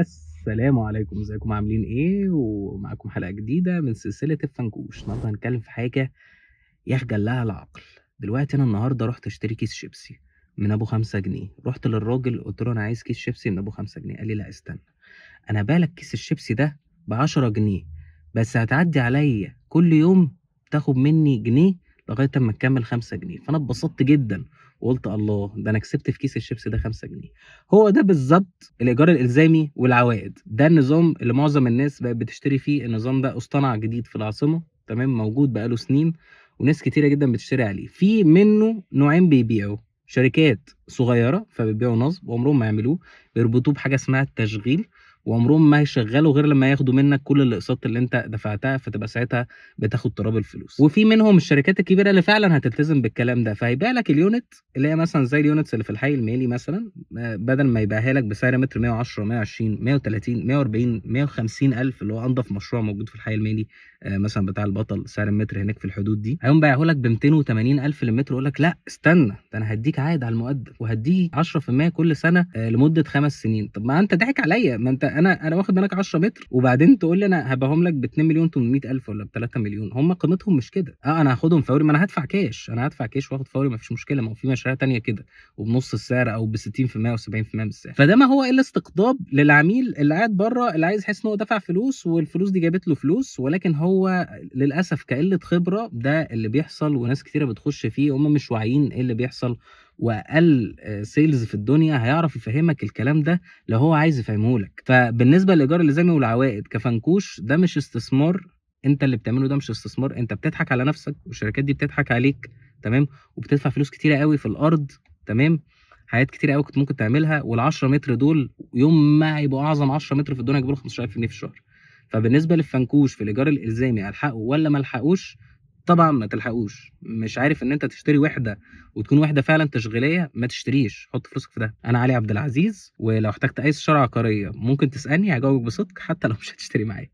السلام عليكم، ازيكم عاملين ايه؟ ومعاكم حلقة جديدة من سلسلة الفنكوش. النهارده هنتكلم في حاجة يخجل لها العقل. دلوقتي انا النهارده رحت اشتري كيس شيبسي من ابو 5 جنيه، رحت للراجل قلت له انا عايز كيس شيبسي من ابو 5 جنيه، قال لي لا استنى، انا بالك كيس الشيبسي ده ب10 جنيه، بس هتعدي عليا كل يوم تاخد مني جنيه لغاية اما تكمل 5 جنيه. فانا اتبسطت جدا وقلت الله، ده انا كسبت في كيس الشيبسي ده 5 جنيه. هو ده بالظبط الايجار الالزامي والعوائد، ده النظام اللي معظم الناس بقت بتشتري فيه. النظام ده اصطنع جديد في العاصمة، تمام، موجود بقاله سنين وناس كتيرة جدا بتشتري عليه. في منه نوعين بيبيعوا، شركات صغيرة فبيبيعوا نصب وعمرهم ما يعملوه، بيربطوه بحاجة اسمها التشغيل، وعمرهم ما هيشغلوا غير لما ياخدوا منك كل الاقساط اللي انت دفعتها، فتبقى ساعتها بتاخد تراب الفلوس. وفي منهم الشركات الكبيرة اللي فعلا هتلتزم بالكلام ده، فهيبيع لك ال unit اللي هي مثلا زي ال units اللي في الحي المالي مثلا، بدل ما يبيعها لك بسعر متر 110 120 130 140 150 الف، اللي هو انضف مشروع موجود في الحي المالي، مثلا بتاع البطل، سعر المتر هناك في الحدود دي، هيقوم بايعه لك ب 280 الف للمتر، ويقول لك لا استنى، ده انا هديك عائد على المقدم وهديك 10% كل سنة لمدة 5 سنين. طب ما انت ضحك عليا، ما انت انا واخد منك 10 متر وبعدين تقول لي انا هبيعهم لك ب 2 مليون 800 الف ولا ب 3 مليون، هم قيمتهم مش كده. انا هاخدهم فوري، ما انا هدفع كاش، انا هدفع كاش واخد فوري، ما فيش مشكلة، ما هو في مشاريع تانية كده وبنص السعر او ب 60% او 70% من السعر. فده ما هو الا استقطاب للعميل اللي قاعد بره، اللي عايز يحس ان هو دفع فلوس والفلوس دي جابت له فلوس، ولكن هو للاسف كقله خبره ده اللي بيحصل، وناس كتيرة بتخش فيه هم مش واعيين ايه اللي بيحصل. واقل sales في الدنيا هيعرف يفهمك الكلام ده لو هو عايز يفهمه لك. فبالنسبه للايجار الالزامي والعوائد كفنكوش، ده مش استثمار، انت اللي بتعمله ده مش استثمار، انت بتضحك على نفسك والشركات دي بتضحك عليك، تمام، وبتدفع فلوس كتيرة قوي في الارض، تمام، حاجات كتيرة قوي كنت ممكن تعملها. وال10 متر دول يوم ما هيبقوا اعظم 10 متر في الدنيا يجيبوا 15000 جنيه في الشهر. فبالنسبه للفنكوش في الايجار الالزامي، الحقه ولا ما الحقوش؟ طبعا ما تلحقوش. مش عارف ان انت تشتري وحده وتكون وحده فعلا تشغيلية، ما تشتريش، حط فلوسك في ده. انا علي عبد العزيز، ولو احتجت اي استشاره عقارية ممكن تسالني، هجاوبك بصدق حتى لو مش هتشتري معايا.